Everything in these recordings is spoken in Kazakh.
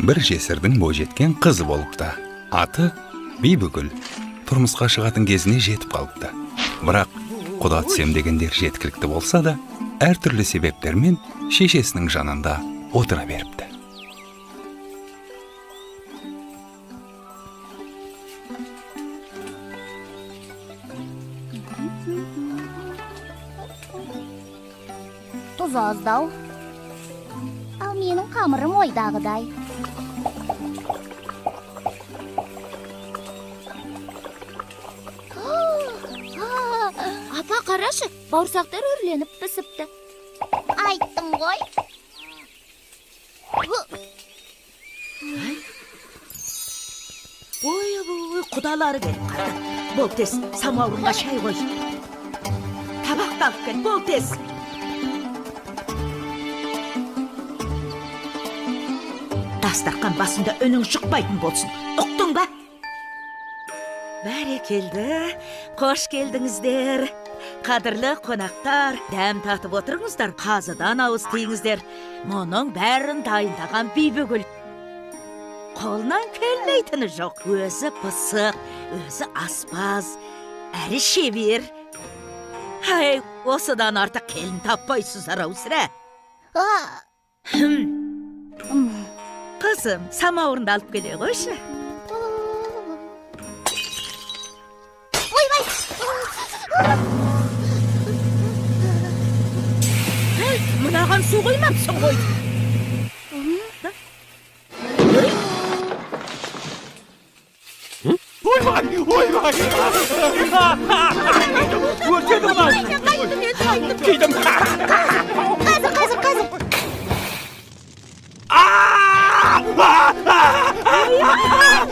Бір жесірдің бойжеткен қызы болыпты. Аты Бибігүл. Тұрмысқа шығатын кезіне жетіп қалыпты. Бірақ құда түсем дегендер жеткілікті болса да, әртүрлі себептермен шешесінің жанында отыра беріпті. Тұз аздау. Ал менің қамырым ойдағыдай. Апа, қарашы, бауырсақтар үрленіп пісіпті. Айттым ғой. Ой, ой, құдалары келіп қалды. Бол тез, самаурынға шай қой. Табақты алып кел, бол тез. Дастарқан басында үнің шықпайтын болсын. Ұқтың ба? Бәрекелді, қош келдіңіздер. Қадірлі қонақтар, дәм татып отырыңыздар, қазыдан ауыз тиіңіздер. Мұның бәрін дайындаған Бибігүл. Қолынан келмейтіні жоқ. Өзі пысық, өзі аспаз, әрі шебер. Ай, осыдан артық келін таппайсыздар ау сірә. Қызым, самауырынды алып келе қойшы. Ойбай! Мынаған су қоймапсың ғой. Ойбай, ойбай! Өртеді мынау! Күйдім! Қазір, қазір, қазір.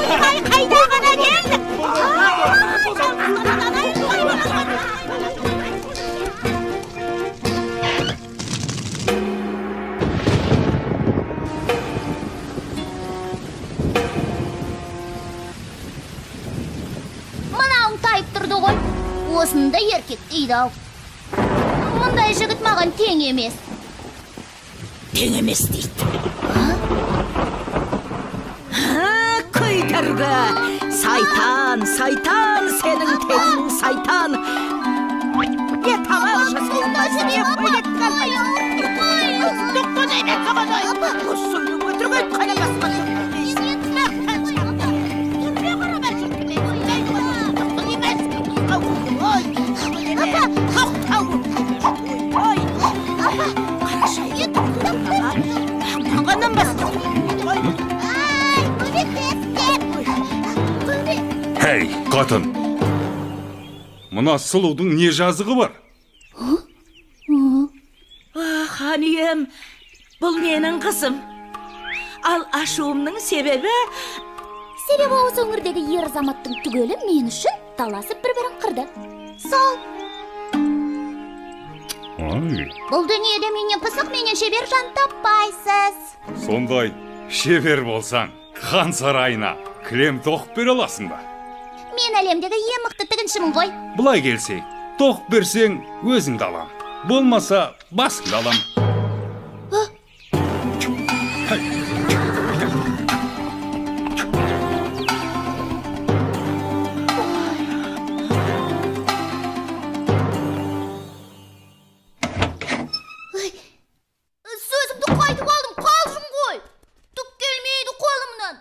Ойбай, қайда ғана келдік? Мынауың тайып тұрды ғой. Осында еркек дейді ау. Мұндай жігіт маған тең емес. Тең емес дейді. Күйдіргі! Сайтан, сайтан, сенің тегің сайтан. Не тамақ жасай алмайсың, не көйлек тіге алмайсың. Сөйлеу өтірік айтқаны басқа сөйлемейсің. Хей, қатын! Мына сұлудың не жазығы бар? Хан ием, бұл менің қызым. Ал ашуымның себебі... Себебі осы өңірдегі ер азаматтың түгелі мен үшін таласып бір-бірін қырды. Сол. Ой. Бұл дүниеде менен пысық, менен шебер жан таппайсыз. Сондай шебер болсаң, хан сарайына кілем тоқып бере аласың ба? Мен әлемдегі ең мықты тігіншімін ғой. Былай келсек, тоқып берсең, өзіңді алам. Болмаса, басыңды алам. Сөзімді қайтып алдым, қалжың ғой. Түк келмейді қолымнан.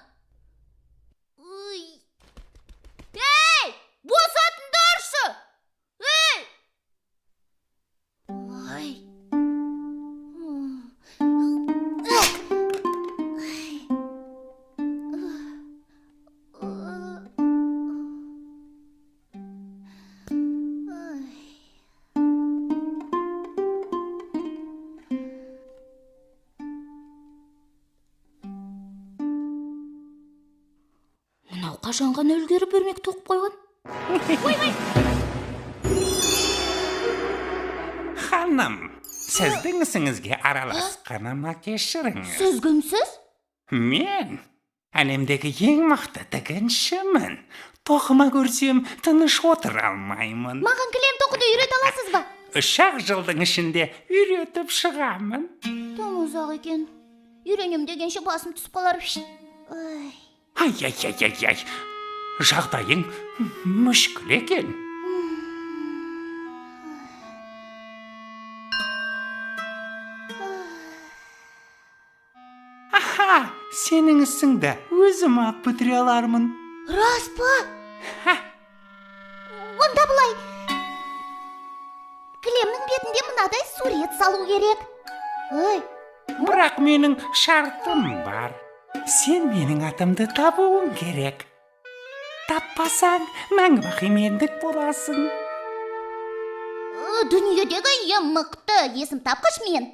Ей, босатыңдаршы! Ей! Ой. Мынау қашан ғана үлгеріп өрмек тоқып қойған? Ойбай! Ханым, Сіздің ісіңізге араласқаныма кешіріңіз. Сіз кімсіз? Мен әлемдегі ең мықты тігіншімін. Тоқыма көрсем, тыныш отыра алмаймын. Маған кілем тоқуды үйрете аласыз ба? 3-ақ жылдың ішінде үйретіп шығамын. Тым ұзақ екен. Үйренем дегенше басым түсіп қалар. Ой. Ай, ай, ай, ай, ай. Жағдайың мүшкіл екен. Аха, сенің ісіңді өзім-ақ бітіре алармын. Рас па? Онда былай. Кілемнің бетінде мынадай сурет салу керек. Ой, Бірақ менің шартым бар. Сен менің атымды табуың керек. Таппасаң, мәңгі бақи мендік боласың. Дүниедегі ең мықты есім тапқыш мен.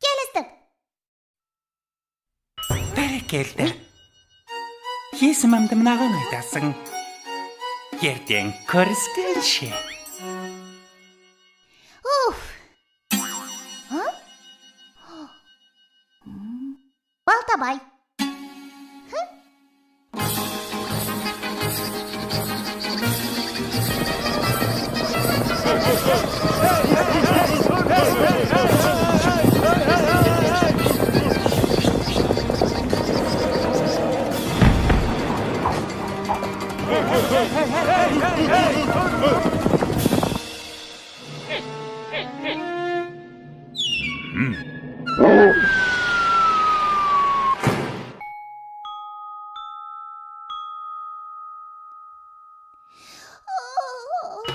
Келістік. Бәрекелді. Есімімді мынаған айтасың. Ертең көріскенше. Уф. А? Балтабай.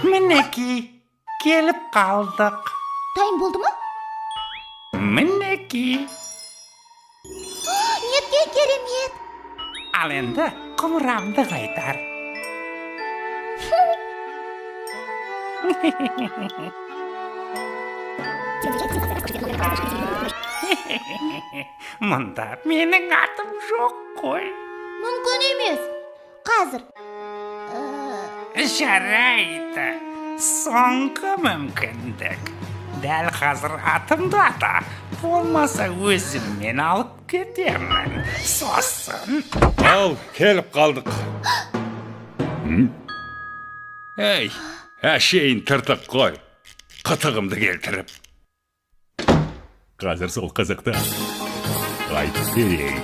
Мінекей, келіп қалдық. Дайын болды ма? Мінекей. Неткен керемет. Ал енді құмырамды қайтар. Мұнда менің атым жоқ қой. Мүмкін емес. Қазір. Жарайды. Соңғы мүмкіндік. Дәл қазір атымды ата. Болмаса өзіммен алып кетемін. Сосын. Ал, келіп қалдық. Әй, әшейін тыртық қой. Қытығымды келтіріп. Қазір сол қызықты айтып берейін.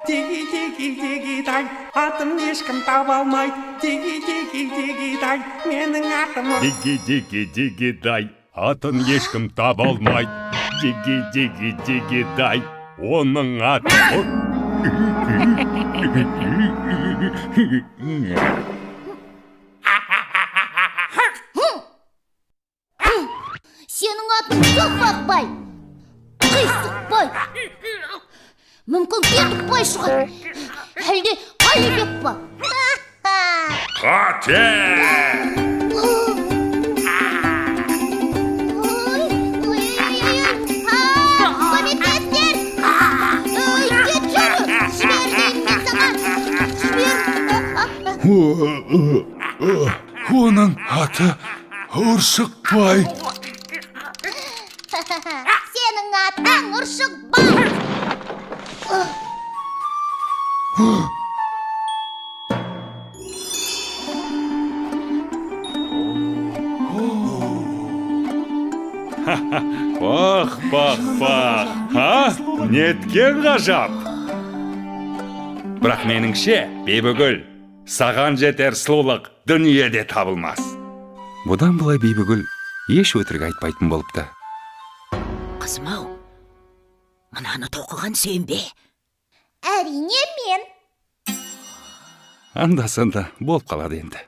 Диги, диги, диги, дай, атым ешкім таба алмайды. Диги, диги, диги, дай, менің атым. Диги, диги, диги, дай, атын ешкім таба алмайды. Диги, диги, диги, дай, оның аты. Сенің атың Соқпақбай. Қисықбай. Мүмкін Кетікбай шығар. Әлде Қалибек па? Қате! Ой, ой, көмектесіңдер! Ой, кет жүрі! Жібер деймін мен саған! Жібер! Оның аты Ұршықбай. Сенің атың Ұршықбай! Бақ, бақ, бақ. Ха? Неткен ғажап! Бірақ меніңше, Бибігүл, саған жетер сұлулық дүниеде табылмас. Бұдан былай Бибігүл еш өтірік айтпайтын болыпты. Қызым-ау, мынаны тоқыған сен бе? Әрине мен. Анда-санда болып қалады енді.